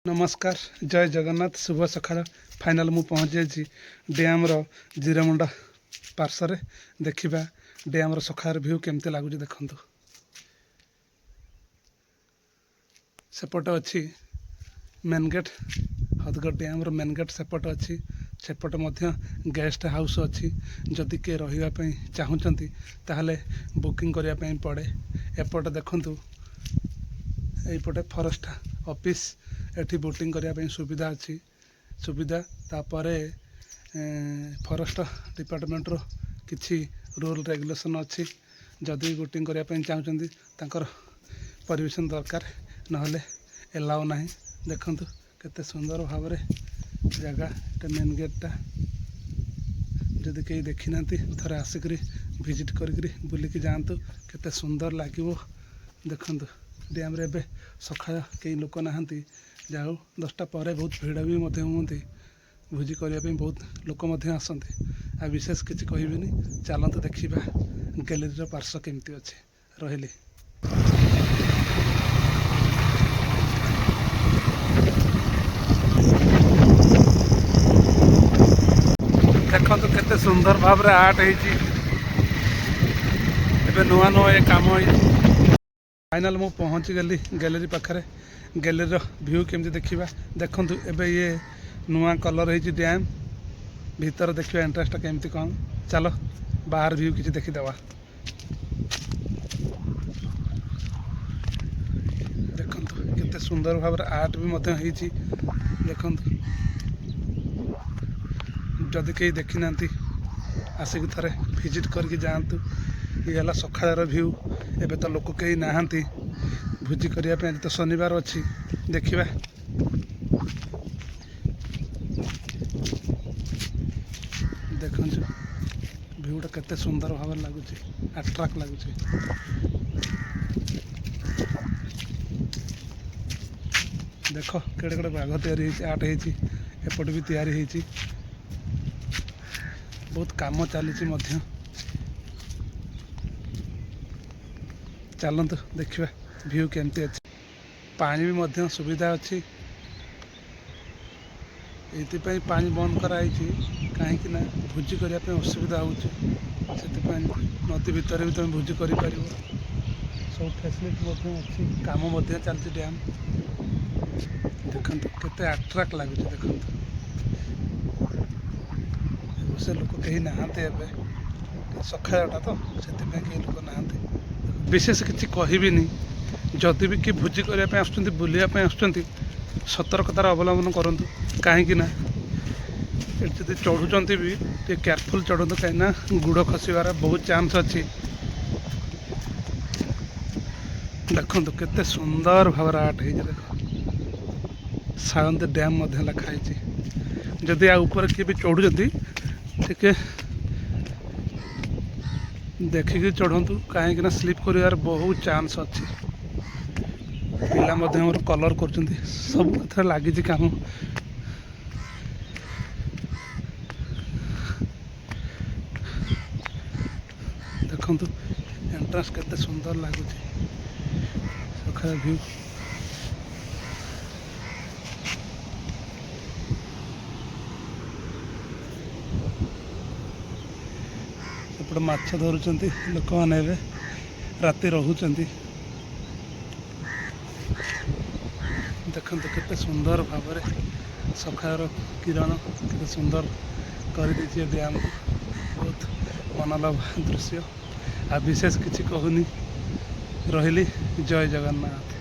ନମସ୍କାର, ଜୟ ଜଗନ୍ନାଥ, ଶୁଭ ସକାଳ। ଫାଇନାଲ୍ ମୁଁ ପହଞ୍ଚିଯାଇଛି ଡ୍ୟାମ୍ର ଜିରମୁଣ୍ଡା ପାର୍ଶ୍ୱରେ। ଦେଖିବା ଡ୍ୟାମ୍ର ସକାଳର ଭ୍ୟୁ କେମିତି ଲାଗୁଛି। ଦେଖନ୍ତୁ, ସେପଟେ ଅଛି ମେନ୍ ଗେଟ୍, ହଦଗଡ଼ ଡ୍ୟାମ୍ର ମେନ୍ ଗେଟ୍ ସେପଟେ ଅଛି। ସେପଟେ ମଧ୍ୟ ଗେଷ୍ଟ ହାଉସ୍ ଅଛି। ଯଦି କିଏ ରହିବା ପାଇଁ ଚାହୁଁଛନ୍ତି, ତାହେଲେ ବୁକିଂ କରିବା ପାଇଁ ପଡ଼େ। ଏପଟେ ଦେଖନ୍ତୁ, ଏଇପଟେ ଫରେଷ୍ଟ ଅଫିସ୍। ଏଠି ବୋଟିଂ କରିବା ପାଇଁ ସୁବିଧା ଅଛି, ସୁବିଧା। ତାପରେ ଫରେଷ୍ଟ ଡିପାର୍ଟମେଣ୍ଟର କିଛି ରୁଲ୍ ରେଗୁଲେସନ୍ ଅଛି। ଯଦି ବୋଟିଂ କରିବା ପାଇଁ ଚାହୁଁଛନ୍ତି, ତାଙ୍କର ପରମିସନ୍ ଦରକାର, ନହେଲେ ଏଲାଉ ନାହିଁ। ଦେଖନ୍ତୁ, କେତେ ସୁନ୍ଦର ଭାବରେ ଜାଗା ଏଟା, ମେନ୍ ଗେଟ୍ଟା। ଯଦି କେହି ଦେଖିନାହାନ୍ତି, ଥରେ ଆସିକରି ଭିଜିଟ୍ କରିକିରି ବୁଲିକି ଯାଆନ୍ତୁ, କେତେ ସୁନ୍ଦର ଲାଗିବ। ଦେଖନ୍ତୁ, ଡ୍ୟାମ୍ରେ ଏବେ ସକାଳ, କେହି ଲୋକ ନାହାନ୍ତି। ଯାଉ 10ଟା ପରେ ବହୁତ ଭିଡ଼ ବି ମଧ୍ୟ ହୁଅନ୍ତି। ଭୋଜି କରିବା ପାଇଁ ବହୁତ ଲୋକ ମଧ୍ୟ ଆସନ୍ତି। ଆଉ ବିଶେଷ କିଛି କହିବିନି, ଚାଲନ୍ତୁ ଦେଖିବା ଗ୍ୟାଲେରୀର ପାର୍ଶ୍ୱ କେମିତି ଅଛି। ରହିଲି। ଦେଖନ୍ତୁ, କେତେ ସୁନ୍ଦର ଭାବରେ ଆର୍ଟ ହେଇଛି। ଏବେ ନୂଆ ନୂଆ ଏ କାମ ହେଇଛି। ଫାଇନାଲ୍ ମୁଁ ପହଞ୍ଚିଗଲି ଗ୍ୟାଲେରୀ ପାଖରେ। ଗ୍ୟାଲେରୀର ଭ୍ୟୁ କେମିତି ଦେଖିବା। ଦେଖନ୍ତୁ, ଏବେ ଇଏ ନୂଆ କଲର୍ ହେଇଛି ଡ୍ୟାମ୍। ଭିତରେ ଦେଖିବା ଏଣ୍ଟ୍ରାନ୍ସଟା କେମିତି କ'ଣ। ଚାଲ, ବାହାର ଭ୍ୟୁ କିଛି ଦେଖିଦେବା। ଦେଖନ୍ତୁ, କେତେ ସୁନ୍ଦର ଭାବରେ ଆର୍ଟ ବି ମଧ୍ୟ ହେଇଛି। ଦେଖନ୍ତୁ, ଯଦି କେହି ଦେଖିନାହାନ୍ତି, ଆସିକି ଥରେ ଭିଜିଟ୍ କରିକି ଯାଆନ୍ତୁ। ଇଏ ହେଲା ସକାଳର ଭ୍ୟୁ। ଏବେ ତ ଲୋକ କେହି ନାହାନ୍ତି ଭୋଜି କରିବା ପାଇଁ। ଆଜି ତ ଶନିବାର ଅଛି। ଦେଖିବା। ଦେଖନ୍ତୁ, ଭିଉଟା କେତେ ସୁନ୍ଦର ଭାବରେ ଲାଗୁଛି, ଆଟ୍ରାକ୍ଟ ଲାଗୁଛି। ଦେଖ, କେଡ଼େ କେଡ଼େ ବାଘ ତିଆରି ହେଇଛି, ଆର୍ଟ ହେଇଛି। ଏପଟେ ବି ତିଆରି ହେଇଛି। ବହୁତ କାମ ଚାଲିଛି ମଧ୍ୟ। ଚାଲନ୍ତୁ ଦେଖିବା ଭ୍ୟୁ କେମିତି ଅଛି। ପାଣି ବି ମଧ୍ୟ ସୁବିଧା ଅଛି। ଏଇଥିପାଇଁ ପାଣି ବନ୍ଦ କରାହେଇଛି, କାହିଁକି ନା ଭୋଜି କରିବା ପାଇଁ ଅସୁବିଧା ହେଉଛି। ସେଥିପାଇଁ ନଦୀ ଭିତରେ ବି ତୁମେ ଭୋଜି କରିପାରିବ। ସବୁ ଫ୍ୟାସିଲିଟି ମଧ୍ୟ ଅଛି। କାମ ମଧ୍ୟ ଚାଲିଛି ଡ୍ୟାମ୍। ଦେଖନ୍ତୁ, କେତେ ଆଟ୍ରାକ୍ଟ ଲାଗୁଛି। ଦେଖନ୍ତୁ, ସେ ଲୋକ କେହି ନାହାନ୍ତି ଏବେ। ସକାଳଟା ତ, ସେଥିପାଇଁ କେହି ଲୋକ ନାହାନ୍ତି। ବିଶେଷ କିଛି କହିବିନି। ଯଦି ବି କିଏ ଭୋଜି କରିବା ପାଇଁ ଆସୁଛନ୍ତି, ବୁଲିବା ପାଇଁ ଆସୁଛନ୍ତି, ସତର୍କତାର ଅବଲମ୍ବନ କରନ୍ତୁ। କାହିଁକି ନା ଏଠି ଯଦି ଚଢ଼ୁଛନ୍ତି ବି, ଟିକେ କେୟାରଫୁଲ୍ ଚଢ଼ନ୍ତୁ, କାହିଁକିନା ଗୋଡ଼ ଖସିବାର ବହୁତ ଚାନ୍ସ ଅଛି। ଦେଖନ୍ତୁ, କେତେ ସୁନ୍ଦର ଭାବରେ ଆର୍ଟ ହେଇଛି। ଦେଖ, ସାଳନ୍ଦୀ ଡ୍ୟାମ୍ ମଧ୍ୟ ଲେଖା ହେଇଛି। ଯଦି ଆ ଉପରେ କିଏ ବି ଚଢ଼ୁଛନ୍ତି, ଟିକେ ଦେଖିକି ଚଢ଼ନ୍ତୁ, କାହିଁକିନା ସ୍ଲିପ୍ କରିବାର ବହୁତ ଚାନ୍ସ ଅଛି। ପିଲା ମଧ୍ୟ ଆମର କଲର୍ କରୁଛନ୍ତି। ସବୁ କଥାରେ ଲାଗିଛି କାମ। ଦେଖନ୍ତୁ, ଏଣ୍ଟ୍ରାନ୍ସ କେତେ ସୁନ୍ଦର ଲାଗୁଛି, ସକାଳ ଭ୍ୟୁ। ସେପଟେ ମାଛ ଧରୁଛନ୍ତି ଲୋକମାନେ। ଏବେ ରାତି ରହୁଛନ୍ତି। ଦେଖନ୍ତୁ, କେତେ ସୁନ୍ଦର ଭାବରେ ସକାଳର କିରଣ କେତେ ସୁନ୍ଦର କରିଦେଇଛି ଏ ଡ୍ୟାମ୍କୁ। ବହୁତ ମନଲୋଭା ଦୃଶ୍ୟ। ଆଉ ବିଶେଷ କିଛି କହୁନି, ରହିଲି। ଜୟ ଜଗନ୍ନାଥ।